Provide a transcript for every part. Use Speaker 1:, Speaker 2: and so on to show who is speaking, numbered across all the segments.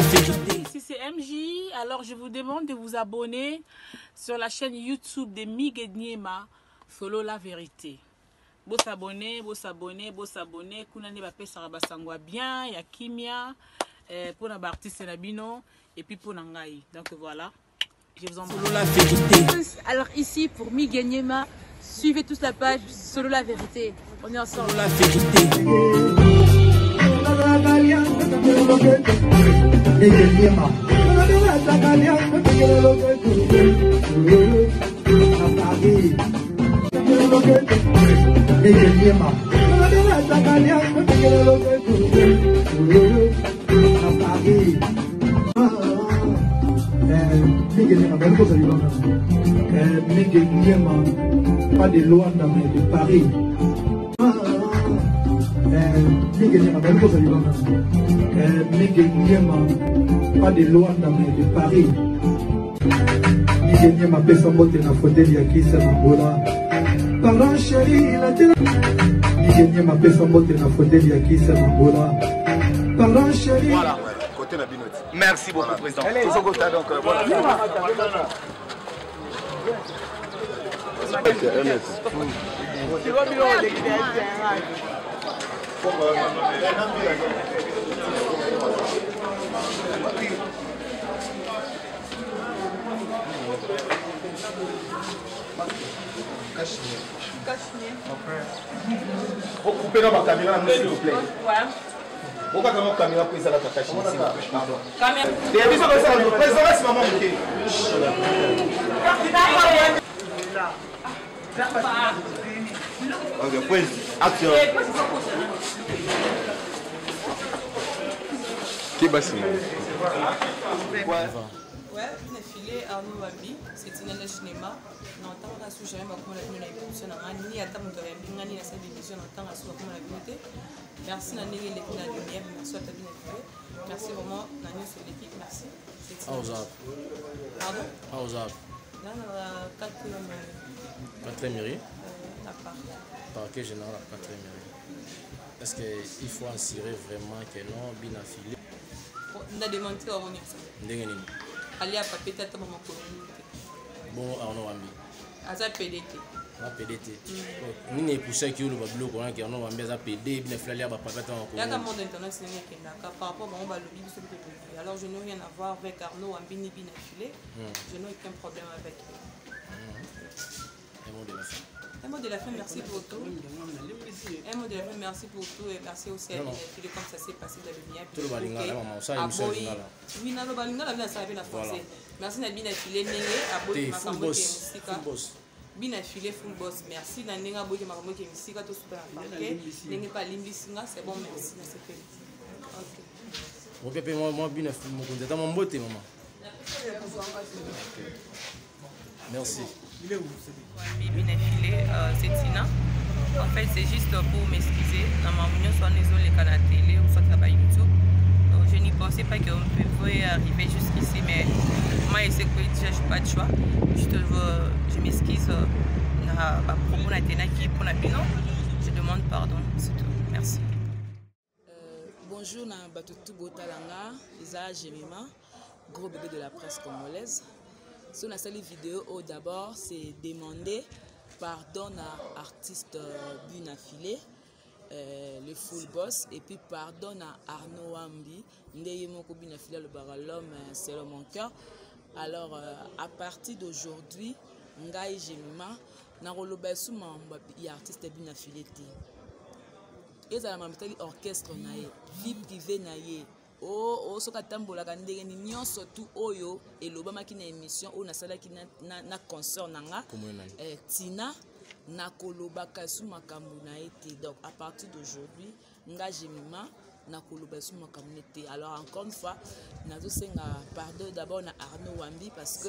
Speaker 1: vérité.
Speaker 2: Ici c'est MJ, alors je vous demande de vous abonner sur la chaîne YouTube de Miguel Niema, Solo la vérité. Bo s'abonner, bo s'abonner, bo s'abonner, kuna nde bapesaka basango ya bien, ya kimia, eh, pona ba artiste na bino et puis pona ngai. Donc voilà. Je vous embrasse.
Speaker 1: Solo la vérité.
Speaker 3: Alors ici pour Miguel Niema, suivez tous la page Solo la vérité. On est ensemble.
Speaker 1: Solo la vérité.
Speaker 4: Miguel Niema, pas de Luanda, mais de Paris. Miguel Niema, Miguel Niema, pas de Luanda, mais de Paris. Miguel Niema, pesa mbote na fauteuil ya kisa na Angola. Pardon chérie, la télé. Miguel Niema, pesa mbote na fauteuil ya kisa na Angola. Pardon chérie.
Speaker 5: Voilà. Côté na bino.
Speaker 6: Merci beaucoup, voilà. Président.
Speaker 5: Tozokota donc voilà. Coupez dans ma caméra, s'il vous plaît.
Speaker 3: Ouais.
Speaker 5: okata mo caméra mpo ezalaka cache pardon
Speaker 3: Caméra.
Speaker 5: biso kosala président nsima mwa moke. Ok, prise, action.
Speaker 6: Qui
Speaker 3: Ouais, na filet Arnaud Wambi, c'est Tina na cinéma. Na ntango na su jamais bakoma na bino na émission na ngai ni ata moto ayambi ngai ni nasali émission na ntango asu bakoma na bino te. Merci na ndenge eleki na lumière, merci ata bino filet. Merci vraiment na nyonso eleki, merci. C'est Tina.
Speaker 7: Awa
Speaker 3: Pardon?
Speaker 7: Awa
Speaker 3: Na na quatrième
Speaker 7: quatrième rue,
Speaker 3: na parc.
Speaker 7: Parquet général à quatrième rue. Est-ce qu'il faut assurer vraiment que non, bina filé?
Speaker 3: Na démenti bango nyonso.
Speaker 7: Ndenge nini?
Speaker 3: Alia papier te ata bamakolo te.
Speaker 7: Bongo Arnaud Wambi?
Speaker 3: Aza pede te.
Speaker 7: Aza pede te. Nini epusaki oloba biloko wana ke Arnaud Wambi aza pede, bina filé alia bapapier ata makolo?
Speaker 3: Yaka monde internet ndenge ekendaka par rapport bango balobi, biso mpe tolobi. Alors je n'ai rien à voir avec Arnaud Wambi ni bina filé. Je n'ai aucun problème avec eux.
Speaker 7: Un mot de la fin.
Speaker 3: Un mot de la fin, merci pour tout. Un mot de la fin, merci pour tout et merci aussi à
Speaker 7: Non, non.
Speaker 3: Bina Filé comme ça s'est passé de la lumière.
Speaker 7: Tout le balingala, maman, ça, émission
Speaker 3: Aboyi.
Speaker 7: lingala.
Speaker 3: Oui, nalo balingala bina sala bina
Speaker 7: Voilà.
Speaker 3: français. Merci na Bina Filé ndenge aboyi
Speaker 7: Te full
Speaker 3: makambo
Speaker 7: boss,
Speaker 3: ke musika.
Speaker 7: full boss.
Speaker 3: Bina Filé full boss, merci na ndenge aboyi makambo ke musika to suka na parquet. Ndenge pa limbisi nga, c'est bon, merci na sepeli. OK.
Speaker 7: Ope mpe mwa bina mokonzi ata mwa mbote mama. Merci.
Speaker 3: Bibi Nefile, c'est Tina. En fait, c'est juste pour m'excuser. Dans ma réunion, soit nous la télé ou soit sur YouTube. Donc, je n'y pensais pas qu'on pouvait arriver jusqu'ici, mais moi, c'est que déjà, je n'ai pas de choix. Je m'excuse na ba propos na tena qui pour la bino. Je demande pardon, c'est tout. Merci.
Speaker 8: Bonjour na bato tout botalanga, eza Jemima, gros bébé de la presse congolaise. So nasali vidéo oyo d'abord c'est demander pardon na artiste Bina Filé, le full boss, et puis pardon à Arnaud Wambi, ndeye moko Bina Filé alobaka l'homme c'est l'homme en cœur. Alors à partir d'aujourd'hui, ngai Jemima nakoloba esu mambo ya artiste Bina Filé te. Ezala mambo etali orchestre na ye, vie privée na ye, o soki atambolaka ndenge nini, nyonso tu oyo elobamaki na émission oyo nasalaki na concert na nga.
Speaker 7: Komona nani?
Speaker 8: Tina nakolobaka esu makambo na ye te. Donc à partir d'aujourd'hui, nga Jemima nakoloba esu makambo na ye te. Alors encore une fois nazosenga pardon d'abord na Arnaud Wambi parce que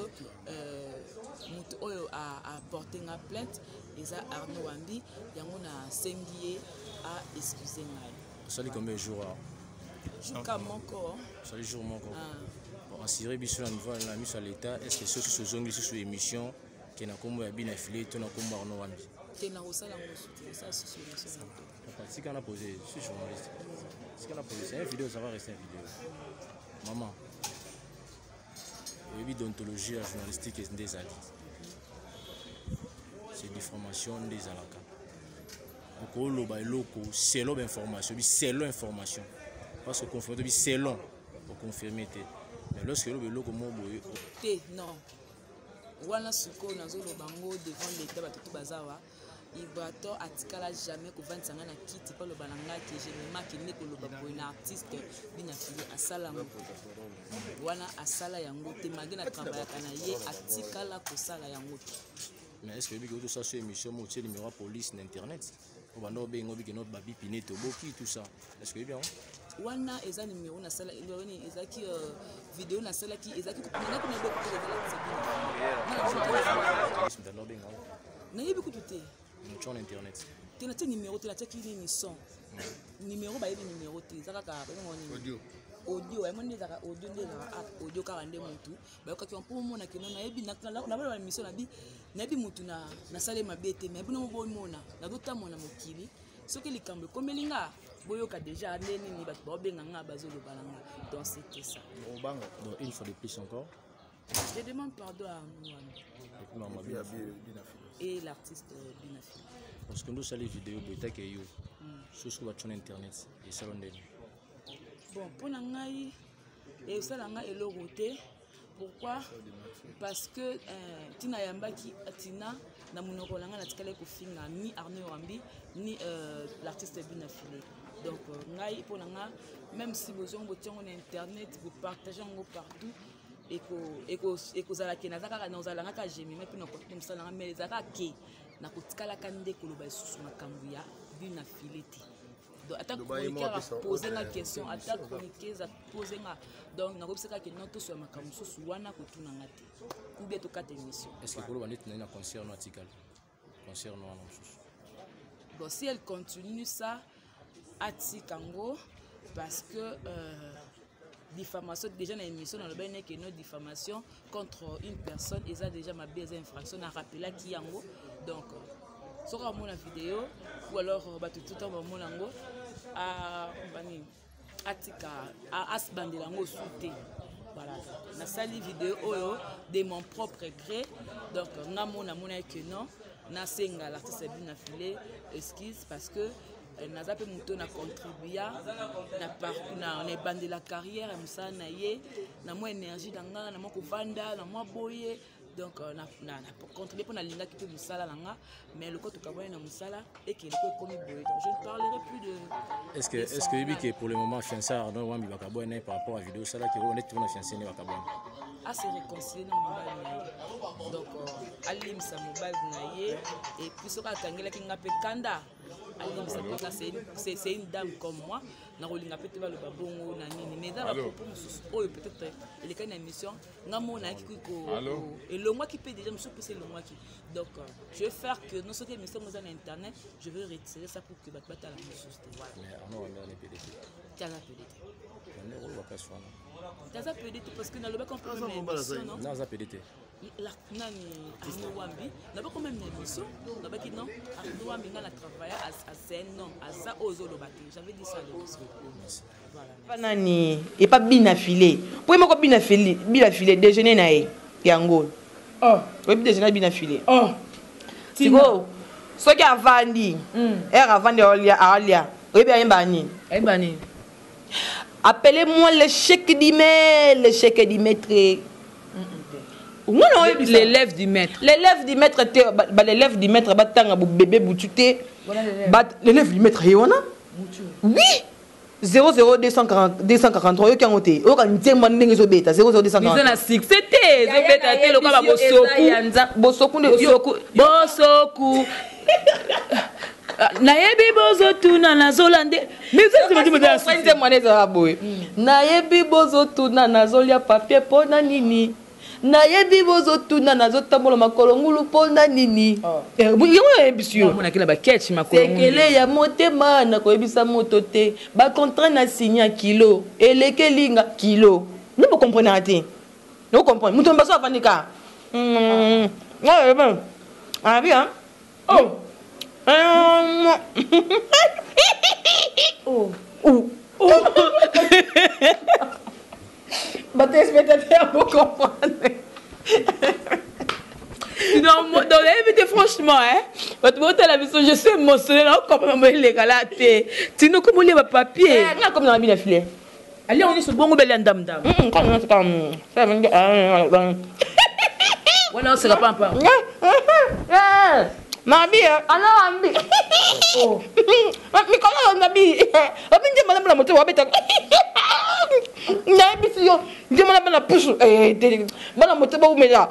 Speaker 8: moto oyo a porté nga plainte eza Arnaud Wambi, yango nasengi ye a excuse ngai.
Speaker 7: Osali combien de jours?
Speaker 8: Jour moko.
Speaker 7: Osali jour moko.
Speaker 8: Ah.
Speaker 7: Bon, assuré biso na niveau na miso ya l'État, est-ce que soki tozongi lisusu émission ke na kombo ya Bina Filé to na kombo ya Arnaud Wambi?
Speaker 8: Te, na kosala yango su te, kosala susu émission na te.
Speaker 7: Papa, tika na posé, je suis journaliste. Tika na posé, c'est une vidéo, ça va rester une vidéo. Maman. Oyebi déontologie ya journalistique nde ezali. C'est diffamation nde ezalaka. Okoloba eloko selon bainformation, bi selon information. Parce que confirme bi selon, oconfirme te. Mais lorsque oloba eloko moko boye
Speaker 8: te, non. Wana sikoyo nazoloba ngo devant l'état, bato tu baza wa Ibrator atikala jamais kovandisa ngai na kiti mpo aloba na ngai ke Jemima akende koloba boye na artiste Bina Fili. Asala yango wana, asala yango te. Malgré na travaillaka na ye, atikala kosala yango te.
Speaker 7: Mais est ce que oyebi ke otosala so émission mo otie numéro ya police na internet, obanda obenga obike no babipi neti oboki, tout ça, est ce que oyebi yango?
Speaker 8: Wana eza numéro nasala, ezalaki video nasalaki, ezalaki nangaki na eloko te, ezalakisa bino.
Speaker 7: Police moto anda obenga yango.
Speaker 8: Nayebi kutu te.
Speaker 7: Otya na internet.
Speaker 8: Te, natie numéro te, natiaki nini, son numéro, bayebi numéro te, eza kaka babenga nini?
Speaker 5: Audio.
Speaker 8: Audio yango nde ezalaka audio, nde ezalaka app audio kaka nde motu bayokaki mpo omona keno nayebi nabala ba mission nabi, nayebi motu nasali mabe te. Mais bino bomona nazotambola na mokili, soki likambo ekomeli nga, boyoka déjà nde nini bato baobenga nga, bazoloba na nga. Donc c'était ça.
Speaker 5: Obanga.
Speaker 7: Donc une fois de plus encore,
Speaker 8: je demande pardon à Mwami
Speaker 7: et puis mama Bina.
Speaker 8: Et l'artiste Bina Fili.
Speaker 7: Parce que ndosali video boye etake yo soki batya na internet, esala ndeni?
Speaker 8: Bon, mpo na ngai esala ngai eloko te. Pourquoi? Parce que ntina yambaki tina na monoko na ngai, natikali kofinga ni Arnaud Wambi ni l'artiste Bina File. Donc ngai, mpo na nga, même si bozongo botiango na internet, bopartage yango partout, ekozala ke naza kaka, nazala nga kaka Jemima mpe nakotina mosala nanga, mais ezala kaka ke nakotikalaka nde koloba lisusu makambo ya Bina File te. Donc ata chroniqueur apose nga question, ata chroniqueuse apose nga, donc nakobisaka ke non, tosoya makambo mosusu wana, kotuna nga te ou bien tokata émission.
Speaker 7: Est ce que koloba neti naye na concert no atikali concert no wana mosusu?
Speaker 8: Bon, si elle continue ça, atika yango, parce que diffamation déjà, na émission nalobaki neke no, diffamation contre une personne eza déjà mabe, eza infraction, na rappelaki yango. Donc soki amona video ou alors bato tuta bamona yango, banini, atika, asibandela yango osu te. Voilà, nasali video oyo de mon propre gré. Donc nga mo namonaki ke non, nasenga l'artiste Bina File excuse, parce que naza mpe moto na contribua na parcours na ebandela carrière ya mosala na ye, na mwa énergie na nga, na mwa kovanda, na mwa boye. Donc na contribue mpo nalingaki mpe mosala na nga, mais loko tokabwani na mosala, ekende ko ekomi boye. Donc je ne parlerai plus de
Speaker 7: Est ce que oyebi ke pour le moment fiancé Arnaud Wambi bakabwani par rapport à vidéo osalaki oyo neti mpona fiancé nde bakabwani?
Speaker 8: Ase réconcilier na mobali na ye. Donc alimbisa mobali na ye, et puis soki akangelaki nga mpe kanda, alimbisa mpe nga. C'est une dame comme moi, nakolinga mpe te baloba bongo na nini, mais eza bapropos mosusu oyo peut-être elekaki na émission, nga mo nayaki elongwaki mpe déjà, mosusu mpesa elongwaki. Donc je vais faire que non, soki émission ngo eza na internet, je vais retirer ça pour que bato batala mosusu te. Voilà.
Speaker 7: Mais Arnaud Wambi wana epede te.
Speaker 8: Te, aza pede te.
Speaker 7: Nde oloba place wana.
Speaker 8: Aza pede te, parce que nalobaki mpe na émission, non?
Speaker 7: Non, aza pede te.
Speaker 8: Nani, Arnaud Wambi, nabaki même na émission, nabaki non, Arnaud Wambi, nga na travailla, c'est un homme, aza oyo ozoloba te. J'avais dit ça à l'émission.
Speaker 3: Voilà. Nani epa Bina File, po ye moko Bina File, Bina File déjeuner na ye yango.
Speaker 2: Oh.
Speaker 3: Oyebi déjeuner Bina File?
Speaker 2: Oh.
Speaker 3: Sikoyo soki avandi ere, avandi aolia, aolia, oyebi ayemba nini?
Speaker 2: Ayeba nini?
Speaker 3: Appelez-moi le chèque du maître, le chèque du maître. Ngana oyebisa.
Speaker 2: L'élève du maître.
Speaker 3: L'élève du maître te, ba l'élève du maître batanga bo bébé butu te. L'élève du maître ye wana. Oui, 00240 243, oyoki yango te? Oyoka nzembo ndenge ezobeta 00243.
Speaker 2: Eza na succès te, ezobeta te lokola babosoku.
Speaker 3: Bosoku nde.
Speaker 2: Bosoku, bosoku. Nayebi bozotuna nazolande.
Speaker 3: Nzembo wana ezalaka boye: nayebi bozotuna nazolia papier mpo na nini, nayebi bozotuna nazotambola makolo ngulu mpo na nini. Yango nayebisi yo.
Speaker 2: Omonaki na baketch makolo.
Speaker 3: Sekele ya motema nakoyebisa moto te, bacontrat na sinya kilo elekelinga kilo, nde bokomprenaka te. Ocomprendre moto baso avandi ka abi. Oh. Oh. Oh. Batéléspectateur bocomprendre. Non, donc nayebi te, franchement, hein. Bato botala biso, je suis émotionné, naocomprendre elekala te. Tino komolia bapapier.
Speaker 9: Nga komi na bina filet.
Speaker 3: Ali yango nyonso bongo belia ndamndam. Wana oseka pampa.
Speaker 9: Mabi ana ambi mikolo nabi obi nde mana bana moto wabeta nayebisi yo nde mana bana pusu bana moto baumela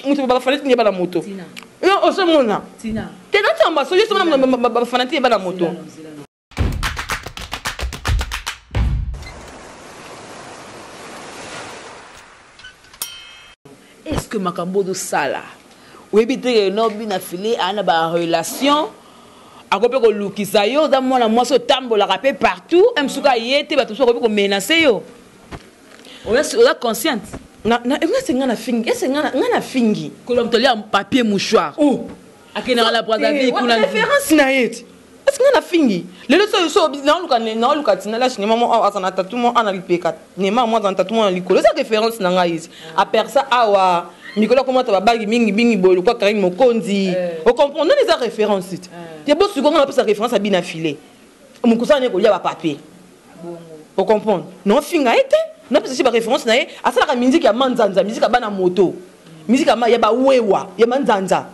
Speaker 9: moto bafanati nde bana moto yo ozomona te natamba so yo somona bafanati bana moto.
Speaker 3: Est ce que makambo ozosala oyebi te ke no bina file aa na barelation, akoki mpe kolukisa yo? Oza mwana mwasi, otambolaka mpe partout, msuka aye te, bato mosusu akoki komenace yo. Oza consciente?
Speaker 9: Ese nga na fingi, ese nga na fingi.
Speaker 3: Koloba moto alia papier mouchoir akendaka na Brazzaville kuna.
Speaker 9: Référence na ye ti ese nga na fingi lelo so so naoluka naoluka tina la cinéma mo awa aza na tatu mo ana lipeka nema mo aza na tatu mo na likolo, eza référence na ngai ezi apersa awa mikolo akomata babagi mingi mingi boye lokwa Karine Mokonzi, ocomprendre nani? Eza référence ti te bosuko nga napesa référence abina filet mokosala ne kolia bapapier, ocomprendre? Nofinga ye te, napesa si baréférence na ye. Asalaka miziki ya manzanza, miziki ya bana moto, miziki ya bawewa ya manzanza.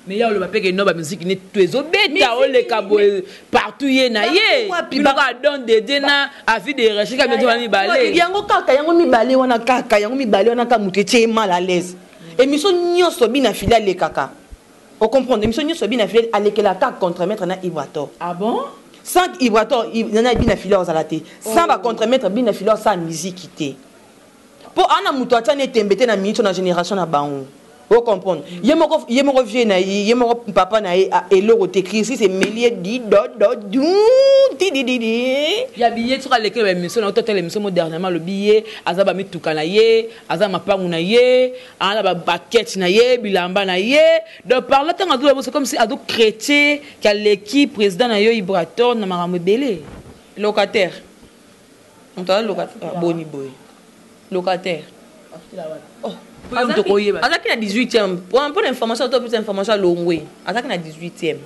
Speaker 3: Mais ya oloba mpe ke no bamusike ne to ezobeta, oleka boye partout, ye na ye biloko adon dedie na avis de recherche ka wana mibale.
Speaker 9: Yango kaka, yango mibale wana kaka, yango mibale wana kaka moto etie ye mal à l'aise. Émission nyonso bina fili alekaka, ocomprendre? Émission nyonso bina fili alekelaka contremaître na Ibrator.
Speaker 3: Ah bon?
Speaker 9: Sans Ibrator nana bina fili ozala te, sans bacontremaître bina fili osala miziki te, mpo ana moto atia na etembe te na minute na génération na bango, ocomprendre? Ye moko, ye moko vie na ye, ye moko papa na ye eloko te. Crisis emeli ye di do do du ti di di di.
Speaker 3: Ya biye soki alekeli baémission na ototala émission mo dernièrement, alobi ye aza bamituka na ye, aza mapangu na ye, aza na bakete na ye, bilamba na ye. Donc par là, ntango azoloba, c'est comme si azochrétien aleki président na yo Ibrator na makambo ebele.
Speaker 9: Locataire, moto aza locataire boni boye, locataire.
Speaker 3: Oh,
Speaker 9: azalaki na 18e mpo na information to pesa information, alongwe, azalaki na 18e.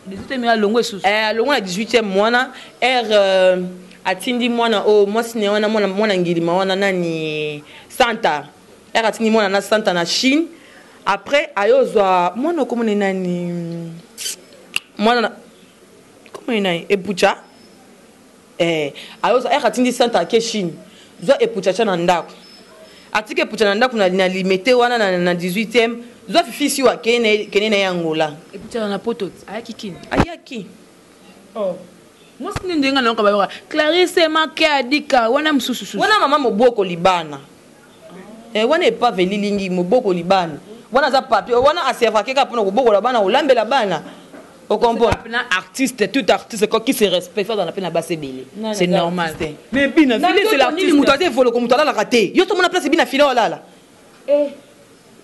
Speaker 3: 18e alongwe susu?
Speaker 9: Alongwe na 18e wana r atindi mwana oyo mwasi na ye wana, mwana ngilima wana nani, Santa r atindi mwana na Santa na Chine. Après ayozwa mwana okomona nani, mwana komona nani, Epucha. Ayozwa r atindi Santa ake Chine, zwa Epucha tia na ndako, atiki Epucha na ndako na Limete wana na 18e, zwa Fifi si kene na ye Angola.
Speaker 3: Epucha na poto ayaki kini?
Speaker 9: Ayaki.
Speaker 3: Oh. Mwasi nde ndenge nayoka bayoka Clarisse Make adika wana mosusu.
Speaker 9: Wana mama moboko libana. Wana epave elilingi moboko libana wana aza papier wana aservaki kaka mpona kobokola bana, kolambela bana, ocomprendre?
Speaker 3: Na artiste, tout artiste qui se respecte azala mpe na basi ebele, c'est normal. Mais bina file, c'est l'artiste.
Speaker 9: Moto aza evoloko, moto alalaka te. Yo somona place bina file olala?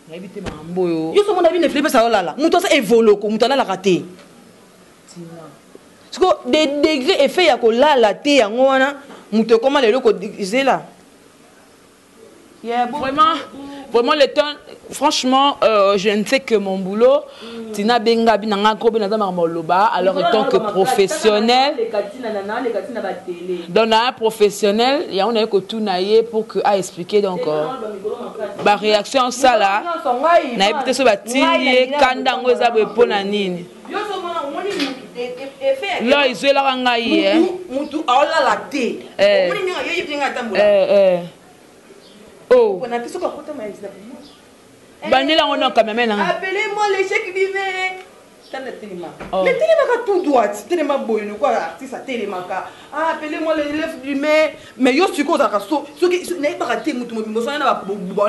Speaker 3: Nayebi te makambo oyo.
Speaker 9: Yo somona bina file place olala? Moto aza evoloko, moto alalaka te. Siko de degré effet ya kolala te, yango wana moto ekoma lelo kozela.
Speaker 3: Yeah, bon. Vraiment, vraiment le temps, franchement, je ne sais que mon boulot. Tina Benga Binanga Kobe Naza Marmoloba, alors en tant que professionnel, donc un professionnel, il y a on a tout naïe pour que a expliquer donc ba réaction ça là, na peut-être so batindi kanda ngo eza boye pona nini. Lo izwelaka ngai ye.
Speaker 9: Mutu aolala te. Omoni ndenge yo yebi ndenge atambola.
Speaker 3: Oh. Bandela yango na cameraman nanga.
Speaker 9: Appelez-moi l'échec divin. Tala telema. Mais telemaka tout droit, telema boye lokola artiste atelemaka. Ah, appelez-moi l'élève du mai. Mais yo sikoyo ozalaka so soki nayebaka te mutu mobimbo so na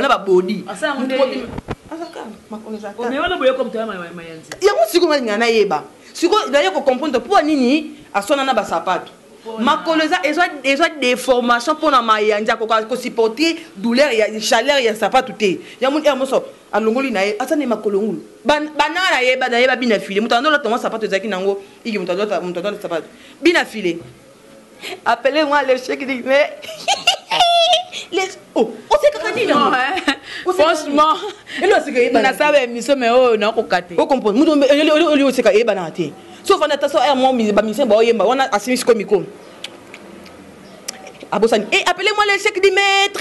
Speaker 9: babodi. Azaka makolo ezalaka.
Speaker 3: Mais wana boye comme toya mayanzi.
Speaker 9: Yango sikoyo nalinga nayeba. Sikoyo naye kocomprendre mpo nini aswana na basapato. Makolo eza déformation mpona mayanzi, akoka kosupporter douleur ya chaleur ya sapatu te. Yango ere moso alongoli na ye, aza na makolo ngulu. Bananga nayeba nayeba bina file moto andolata mwa sapato ezalaki nango iki moto andolata moto andolata sapato bina file. Appelez-moi l'échec dit mais
Speaker 8: Franchement, franchement, nasala émission mais oyo nakoka te.
Speaker 9: Ocomprendre mutu oli oseka eyebanaka te. So ofandi ata so aire mwa bamusicien baoyemba wana asimisi ko micro abosani e appelez-moi l'échec du maître,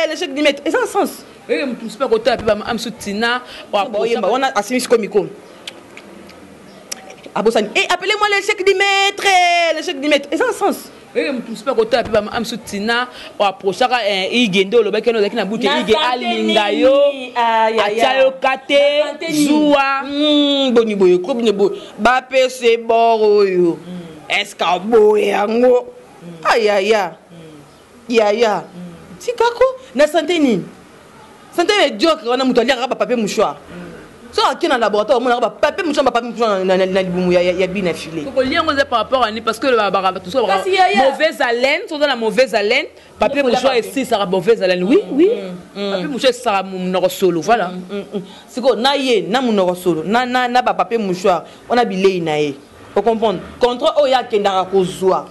Speaker 9: l'échec du maître eza na sens.
Speaker 8: Oyo motu mosusu mpe akotala mpe bamamsu tina.
Speaker 9: Baoyemba wana asimisi ko micro abosani e appelez-moi l'échec du maître, l'échec du maître eza na sens.
Speaker 8: Oyo motu mosusu mpe akotala mpe bamamsu tina oapprochaka Igende, olobaki wana ozalaki na bute Ige alinga yo atia yo kate zuwa.
Speaker 9: Boni boye kobine boye bapesa bor oyo est-ce aboye yango ayaya yaya tikako na sante nini, sante médiocre wana. Moto aliaka bapapier mouchoir, so ake na laboratoire omonaka bapapier mouchoir, bapapier mouchoir na libumu ya bina file.
Speaker 8: Kolia yango eza par rapport à nini? Parce que mauvaise haleine, so oza na mauvaise haleine, papier mouchoir esisaka mauvaise haleine. Oui, oui, papier mouchoir esisaka monoko solo, voilà.
Speaker 9: Sikoyo na ye na monoko solo na bapapier mouchoir wana, bilei na ye, ocomprendre contrat oyo akendaka kozwa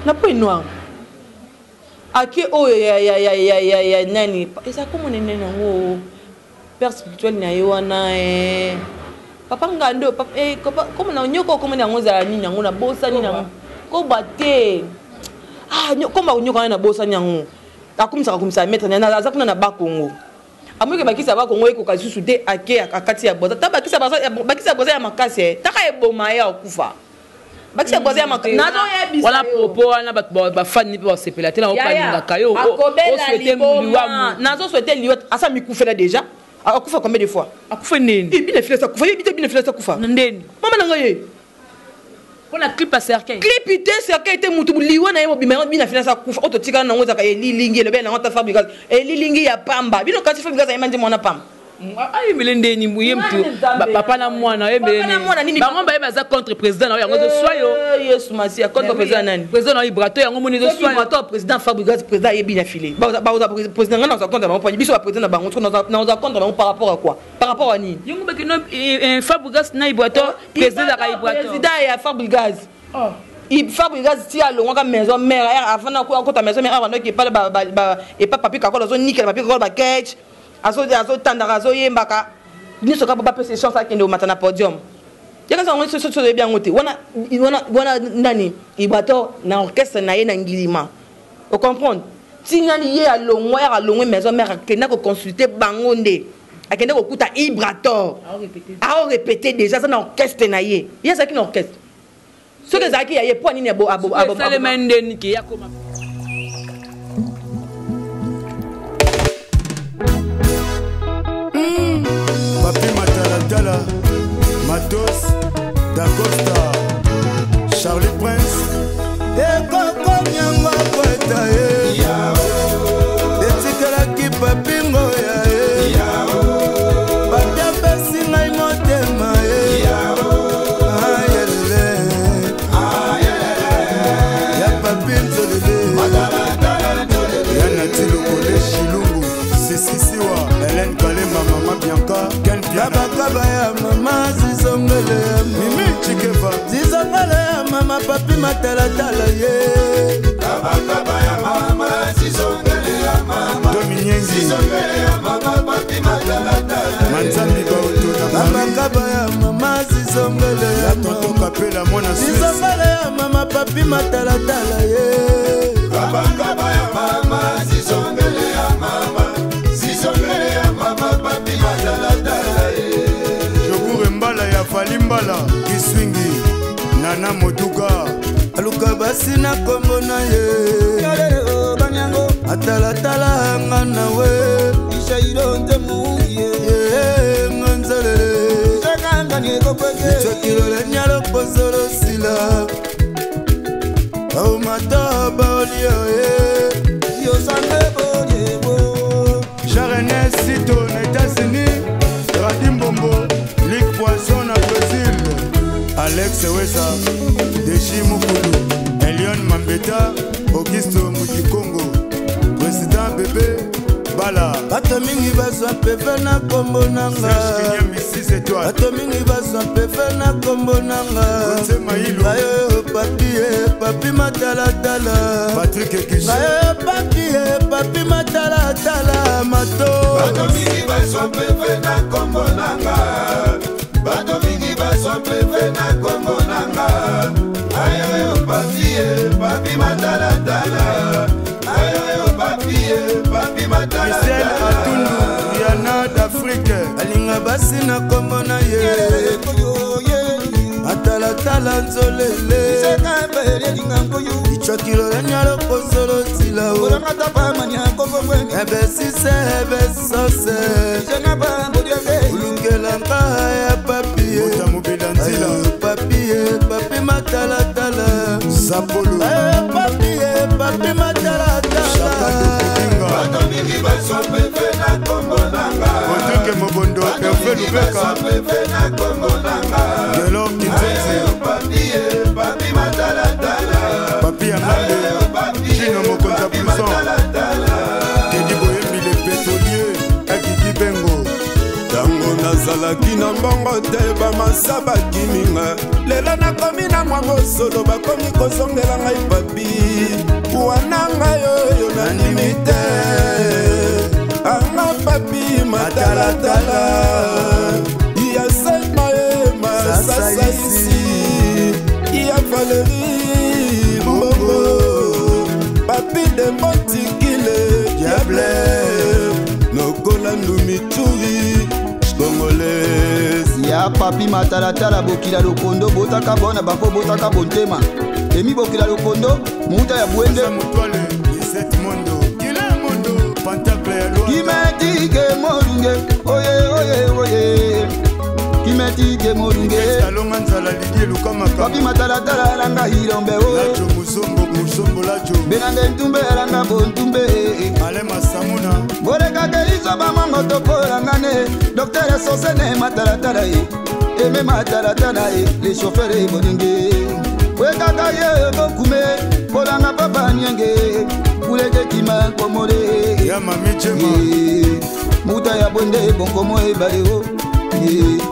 Speaker 9: na po noir ake oyo ya nani, eza komona nani yango, père spirituel na ye wana, papa Ngando, komona nyoko, komona yango ezala nini yango, nabosani yango, koba te, komba nyoka wana, nabosani yango. Akumisaka akumisa maître, aza kuna na Bakongo, amoki bakisi ya Bakongo ekoka lisusu te, ake akati ya Boza ta bakisi ya Boza ya makasi, taka eboma ye akufa. Bakisi ya Boza ya makasi, nazoyebisa.
Speaker 8: Wana propos wana, bato bafani mpe basepela te na okalingaka yo.
Speaker 9: Osouhaite liwa, nazosouhaite liwa asa mikufela déjà. Akufa combien de fois?
Speaker 8: Akufa nini?
Speaker 9: Bina fila sa kufa, yebi te bina fila sa kufa.
Speaker 8: Ndeni?
Speaker 9: Mama na ngai ye.
Speaker 8: Mpona clip ya cercueil?
Speaker 9: Clip te, cercueil te, mutu liwa na ye mobima yango bina fila sa kufa. Oyo totikala nango ezaka elilingi, elobi nango ta Fabrigas, elilingi ya pamba. Bino kasi Fabrigas ayemba nde mwana pamba.
Speaker 8: Ayembele ndeni ye mutu papa na mwana ayembele
Speaker 9: nini?
Speaker 8: Bango baye baza contre président na yo, yango ezoswa yo.
Speaker 9: Yesu Masiya, contre président nani?
Speaker 8: Président na yo Ibrato, yango moni ezoswa.
Speaker 9: Ibrato président, Fabrigas président ayebi na file baoza président. Nga naza contre bango, po biso baprésident na bango naza contre bango par rapport à quoi? Par rapport à nini?
Speaker 8: Yango bakino Fabrigas na Ibrato, président azaka Ibrato.
Speaker 9: Président ya Fabrigas, Fabrigas ti alongwaka maison mère, avant akota maison mère, abandaki epa Papi Kakola, azonikela Papi Kakola baketch, azotandaka, azoyembaka nyonso kaka bapesa chance akende komata na podium. Yaka yango soso oyebi yango te wana wana nani Ibrato na orchestre na ye na Ngilima, ocomprendre ti nani ye alongwa yaka alongwe maison mère, akenda koconsulte bango nde akende kokuta Ibrator aorépété déjà, aza na orchestre na ye. Ye azalaki na orchestre, soki ezalaki ya ye po anini?
Speaker 8: Esalema ndeni ke yakoma?
Speaker 10: Papi Matalatala, Matos Dacosta, Charlie Prince,
Speaker 11: ekokomiango kweta ye etikalaki papingo ya ye, papi apesi ngai motema ye, ayelele ya papi nzolele.
Speaker 10: Ya Nati Lokole Shilungu, Sisisiwa Hélène Kalema, Mama Bianca Ken Piana.
Speaker 11: Kabakaba ya mama zizongele ya
Speaker 10: Mimi Chikeva,
Speaker 11: zizongele ya mama papi matalatala ye.
Speaker 12: Kabakaba ya mama zizongele ya mama.
Speaker 10: Dominyenzi
Speaker 12: zizongele ya mama papi matalatala.
Speaker 10: Manzambi Baoto na
Speaker 11: Kabakaba ya mama zizongele
Speaker 10: ya
Speaker 11: ya
Speaker 10: Tonton Kapela mwana Suisse.
Speaker 11: Zizongele ya mama papi matalatala ye.
Speaker 12: Kabakaba ya mama zizongele ya mama, zizongele ya mama papi matalatala ye.
Speaker 10: Jokure Mbala ya Fali Mbala Kiswingi, Nana Motuka.
Speaker 11: Aluka basi na kombo na ye, atalatala nga na we ye nga nzalele icokilole nyaloposolo sila aumata baolia ye.
Speaker 10: Jean-René Sito na États-Unis, Radi Mbombo, Ligue Poisson na Brésil, Alex Weza, Deji Mukulu, Elion Mambeta, Augusto Mujikongo, Président Bébé Bala.
Speaker 11: Bato mingi bazwa pefe na kombo nanga.
Speaker 10: Serge Kinyambi 6 étoiles.
Speaker 11: Bato mingi bazwa pefe na kombo nanga.
Speaker 10: Gauthier Maïlo.
Speaker 11: Ngayo papi ye papi matalatala.
Speaker 10: Patrick Ekishe.
Speaker 11: Ngayo papi ye papi matalatala.
Speaker 12: pepe na kombo nanga. Ayoyo papie, papi matalatala. Ayoyo papie, papi
Speaker 11: Michel
Speaker 12: matalatala.
Speaker 11: Atundu Rihanna d'Afrique alinga basi na kombo na ye matalatala nzolele icwakilolenya lokozolo nzila o ebesise ebesose olukelanga ya papie papie papi matalatala
Speaker 10: Sapolo
Speaker 11: Ayo, papie papi matalatala
Speaker 12: Bato mingi bazwa pepe na kombo nanga.
Speaker 10: Rodrigue Mobondo
Speaker 12: Bato
Speaker 10: Hervé
Speaker 12: mingi
Speaker 10: Lubeka
Speaker 12: bazwa pepe na kombo nanga.
Speaker 10: Gelor Kinzenzi
Speaker 12: Ayoyo papie, papi matalatala.
Speaker 10: Papi Angambe
Speaker 12: Ayoyo papie,
Speaker 10: Gino Mokonzi
Speaker 12: papi
Speaker 10: Blouson
Speaker 12: matalatala.
Speaker 10: Teddy Boyembi le pétrolier Akiki Bengo
Speaker 11: ntango nazalaki na mbongo te bamasa bakiminga lelo nakomi na mwa mosolo bakomi kozongela ngai papi wana ngai oyo nandimi te anga papi matalatala ya selma ye masasaisi ya valeri mbongo papi de motikile diable nokolandu mituri congolaise
Speaker 13: ya papi matalatala bokila lokondo botaka bona bako botaka bontema emi bokila lokondo mouta ya bwende
Speaker 10: Mutwale Lisette Mondo Gila Mondo Pentacle ya Luanda
Speaker 13: kimetike molunge oye oye oye kimetike molunge
Speaker 10: Alonga Nzala Lidie Lukamaka
Speaker 13: papi matalatala alanga ilombe o
Speaker 10: Lajo Muzombo Muzombo Lajo
Speaker 13: benange ntumbe alanga bontumbe
Speaker 10: Alain Masamuna
Speaker 13: bolekake lizo bamongo tokolangane doktere sosene matalatala ye eme matalatala ye le chauffeur eboninge wekaka ye bokume kolanga papa nienge kuleke kima nkomole
Speaker 10: Ya Mami Jema
Speaker 13: muta ya bonde bonkomo ebale o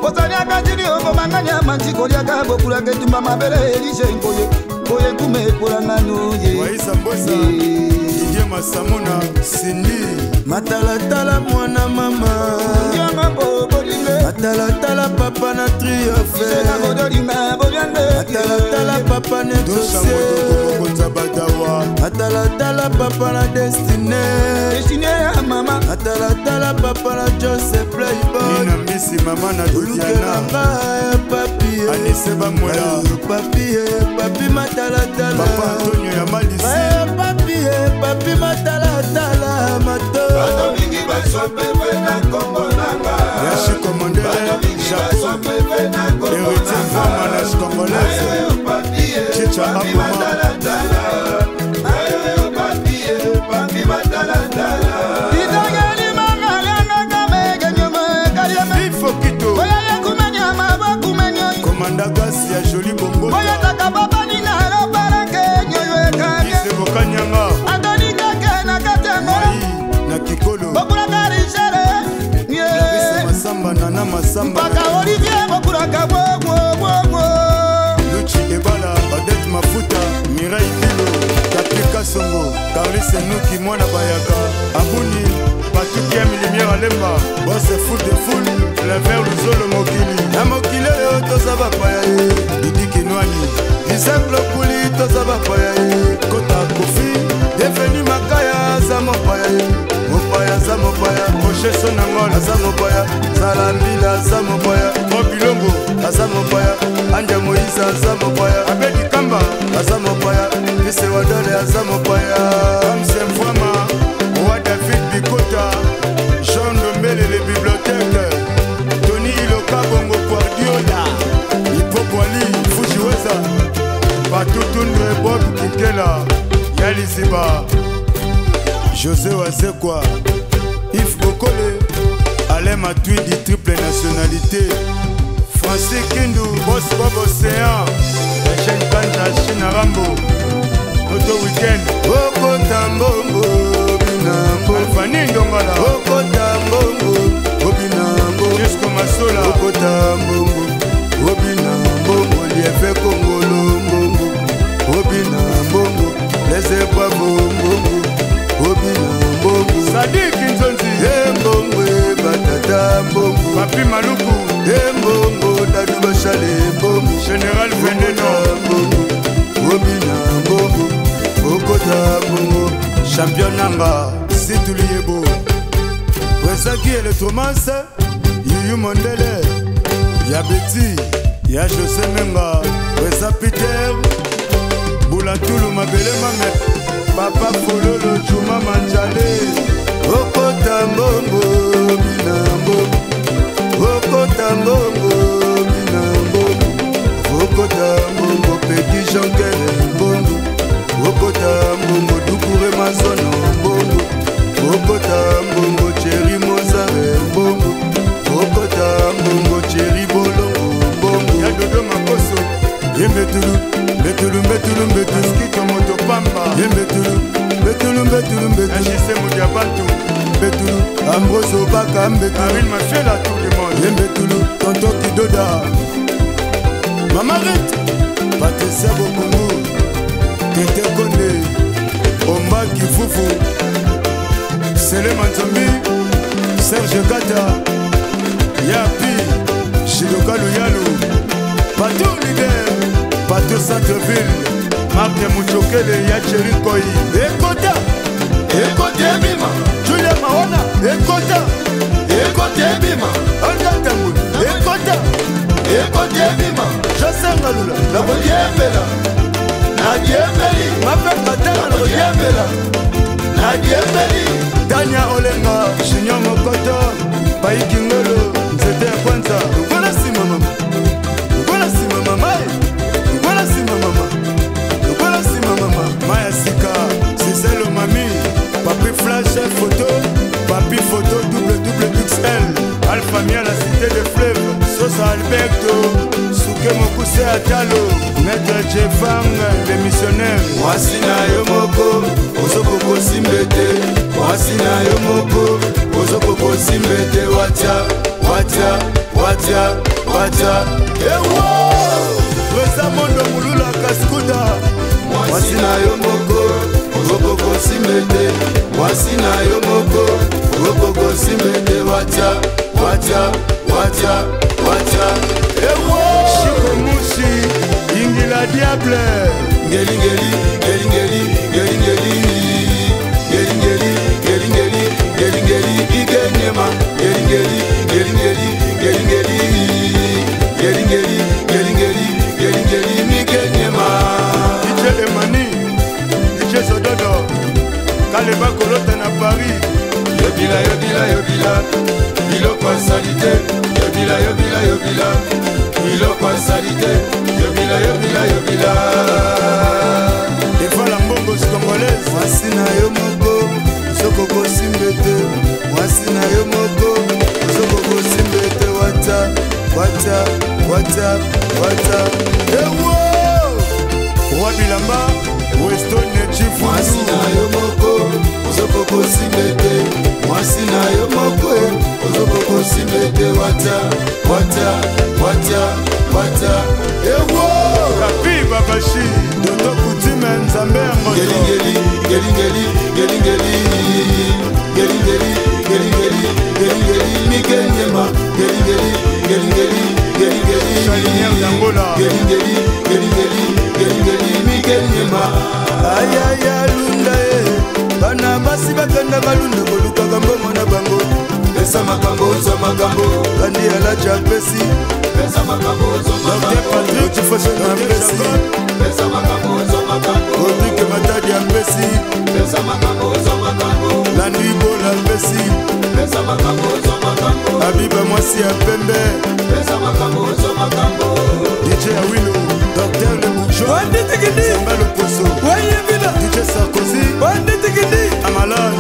Speaker 13: ozaliaka tili okomanganya manti koliaka bokulaka etumba mabele elishe nkoye koye nkume ekolangano ye
Speaker 10: Waisa Mbosa Didier Masamuna Cindy
Speaker 11: matalatala mwana mama matalatala papa na triomphe matalatala papa
Speaker 10: Dosha
Speaker 11: netosie
Speaker 10: Moto Mokonza Badawa
Speaker 11: matalatala papa na destine
Speaker 13: destine ya mama
Speaker 11: matalatala papa na jose playboy
Speaker 10: Nina Mbisi Mama na Dodiana
Speaker 11: olukelanga ya papie
Speaker 10: Anise Bamwela
Speaker 11: papie papi matalatala
Speaker 10: Papa Antonio ya Malisi
Speaker 11: papie papi matalatala mato
Speaker 12: Bato mingi bazwa pepe na kombo nanga.
Speaker 10: Yashi Commandere
Speaker 12: Bato mingi bazwa
Speaker 10: Japon
Speaker 12: pepe na kombo
Speaker 10: Héritier
Speaker 12: nanga.
Speaker 10: Mvama na Congolaise
Speaker 12: Ayoyo papie,
Speaker 10: Chicha
Speaker 12: papi
Speaker 10: Aboma.
Speaker 12: matalatala. Ayoyo papie, papi matalatala.
Speaker 10: Ifo Kito Komanda Gasi ya Joli Bongo Ise Bokanyanga Mai na Kikolo Clarisse Masamba Nana Masamba Luchi Ebala Odette Mafuta Mireille Kilo Tapi Kasongo Carlis Enuki Mwana Bayaka Abuni Patuki ya Lumière Alemba Boss Foule de Foule Lever Luzolo Mokili
Speaker 11: na mokili oyo toza bapaya ye
Speaker 10: Didi Kinwani
Speaker 11: Isaac Lokuli toza bapaya ye
Speaker 10: Kota Kofi
Speaker 11: Deveni Makaya aza mopaya ye mopaya aza mopaya
Speaker 10: Roger Sonangol
Speaker 11: aza mopaya Zala Mbila aza mopaya
Speaker 10: Bob Bilongo
Speaker 11: aza mopaya Anja Moïse aza mopaya
Speaker 10: Abedi Kamba
Speaker 11: aza mopaya Fise Wadole aza mopaya
Speaker 10: Ramse Mvwama Roi David Bikota Jean Ndombele le bibliothèque Tony Iloka Bongo Guardiola Ipokwali Fujiweza Batutundwe Bob Kikela Yaliziba José Wazekwa Yves Bokole Alain Matuidi triple nationalité Francis Kindu Boss Bob Océan Eugène Kanja China Rambo Toto Weekend
Speaker 11: Okota mbongo obina mbongo
Speaker 10: Alfani Ndongala
Speaker 11: Okota mbongo obina mbongo
Speaker 10: Jusqu'au Masola
Speaker 11: Okota mbongo obina mbongo lieve kongolo mbongo obina mbongo leze bravo mbongo obina mbongo
Speaker 10: Sadik Nzonzi
Speaker 11: e mbongo e batata mbongo
Speaker 10: Papi Maluku
Speaker 11: e mbongo dadu.
Speaker 10: Marshal mbongo, Général Veneno mbongo, obina mbongo, okota mbongo,
Speaker 11: champion nanga situliyebo presaki electromance yuyu mondele ya beti ya José Menga presa Peter Bulatulu mabele mame papa Fololo Juma Manjale
Speaker 10: okota mbongo bina mbongo, okota mbongo bina mbongo, okota mbongo Peki Jean-Pierre mbongo, okota mbongo Dukure Mazono mbongo, okota mbongo Thierry Mozare mbongo, okota mbongo Thierry Bolongo mbongo
Speaker 11: ya Dodo Makoso
Speaker 10: ye mbetulu mbetulu mbetulu mbetulu
Speaker 11: Skito moto pamba
Speaker 10: ye mbetulu mbetulu mbetulu mbetulu
Speaker 11: HC Mudiabantu
Speaker 10: mbetulu Ambrose Obaka mbetulu
Speaker 11: Karine Mafiela tout le monde
Speaker 10: ye mbetulu Tonton Kidoda Mama Rite Patricia Bokungu Tete Konde Omba Kifufu
Speaker 11: Sele Manzombi Serge Kata Yapi Shidoka Luyalu Pato leader Pato Centre-Ville Marthe Muchokele ya Cheri Koi
Speaker 10: Ekota
Speaker 12: Ekota ebima
Speaker 10: Julia Mawana Ekota
Speaker 12: Ekota ebima
Speaker 10: Olga Tambulu Ekota
Speaker 12: Ekota ebima
Speaker 10: José Ngalula
Speaker 12: Nakodiembela Nadiembeli
Speaker 10: Mape Matanga
Speaker 12: Nakodiembela Nadiembeli
Speaker 10: Tania Olenga Junior Mokoto Paiki Ngolo Nzete ya kwanza Lokola nsima mama Lokola nsima mama Lokola nsima mama Lokola nsima mama Maya Sika Cécile Mami Papi Flash photo Papi photo WWXL Alpha Mia la cité des fleuves Sosa Alberto Souke Mokuse Atalo Maître Jefang le missionnaire
Speaker 12: Mwasi na yo moko ozokokosimbe te mwasi na yo moko ozokokosimbe te watia watia watia watia
Speaker 10: ewo Presa Mondo Mulula Kaskuta
Speaker 12: mwasi na yo moko ozokokosimbe te mwasi na yo moko ozokokosimbe te watia watia watia watia
Speaker 10: ewo Chico Mushi Ingila Diable
Speaker 12: ngeli ngeli ngeli ngeli ngeli ngeli ngeli ngeli ngeli ngeli ngeli ngeli igenyema ngeli ngeli ngeli ngeli ngeli ngeli ngeli ngeli ngeli ngeli ngeli ngeli migenyema
Speaker 10: DJ Emani DJ Zododo Kaleba Kolota na Paris
Speaker 12: yobila yobila yobila biloko ya salite yobila yobila yobila biloko ya salite yobila yobila yobila
Speaker 10: Evala mbongo congolaise
Speaker 11: mwasi na yo moko ozokokosimbe te mwasi na yo moko ozokokosimbe te wata wata wata wata
Speaker 10: ewo Roi Bilamba Weston Chief
Speaker 12: mwasi na yo moko ozokokosimbe te mwasi na yo moko ozokokosimbe te wata wata wata wata
Speaker 10: ewo Kapi Babashi Dodo Kutime Nzambe ya moto
Speaker 12: ngeli ngeli ngeli ngeli ngeli ngeli ngeli ngeli ngeli ngeli ngeli mikenyema ngeli ngeli ngeli ngeli ngeli ngeli
Speaker 10: Chalinière d'Angola
Speaker 12: ngeli ngeli ngeli ngeli ngeli ngeli mikenyema
Speaker 11: ayaya lunda e bana basi bakendaka lunda kolukaka mbongo na bango
Speaker 12: pesa makambo ozwa makambo
Speaker 11: kandi alaji apesi
Speaker 12: pesa makambo ozwa
Speaker 10: Dr Patrick
Speaker 11: Fashion apesi
Speaker 12: pesa makambo ozwa makambo
Speaker 11: Rodrigue Matadi apesi
Speaker 12: pesa makambo ozwa makambo
Speaker 11: Landry Bola apesi
Speaker 12: pesa makambo ozwa makambo
Speaker 11: Abiba mwasi ya pembe
Speaker 12: pesa makambo ozwa makambo
Speaker 11: DJ Awilo Docteur Le Bourgeois Samba Loposo DJ Sarkozy Amalange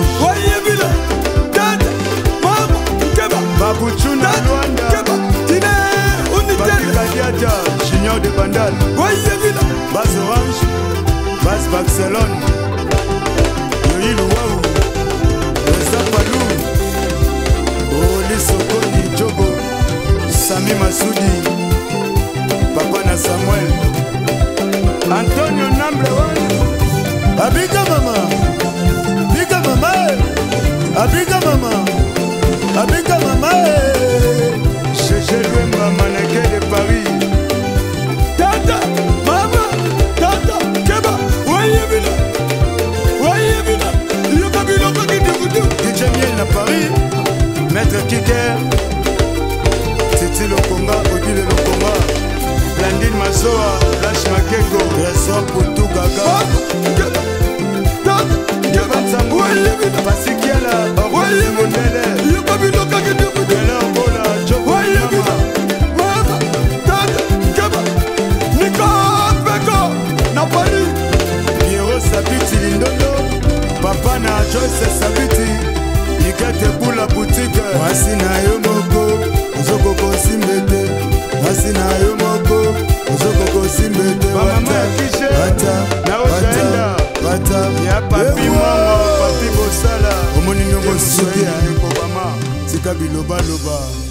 Speaker 11: Babuchuna Luanda Papi Kadiata Junior de Bandal Base Orange Base Barcelone Yoyi Luau Reza Palou Oli Sokoni Jogo Sami Masudi Papa na Samuel Antonio Namble One
Speaker 10: Abika mama Bika mama Abika mama Abika mama Gégé Lwemba mannequin de Paris Zoa Flash Makeko Trésor Putu Gaga Pasikiala Mondele Delor Bola Joko
Speaker 12: Na Paris.
Speaker 10: Piero Sabiti Lindondo Papa na Joyce Sabiti Ikete Bula Boutique. Mwasi na yo moko ozokoko osimbe te, mwasi na yo moko ozokoko osimbe te.
Speaker 11: Bamama ya Kishe,
Speaker 10: Bata,
Speaker 11: na Ojaenda.
Speaker 10: bata,
Speaker 11: Ya Papi Mwango, Papi Bosala.
Speaker 10: Omoni ndongo suki
Speaker 11: Ndeko Obama.
Speaker 10: Tika bilobaloba.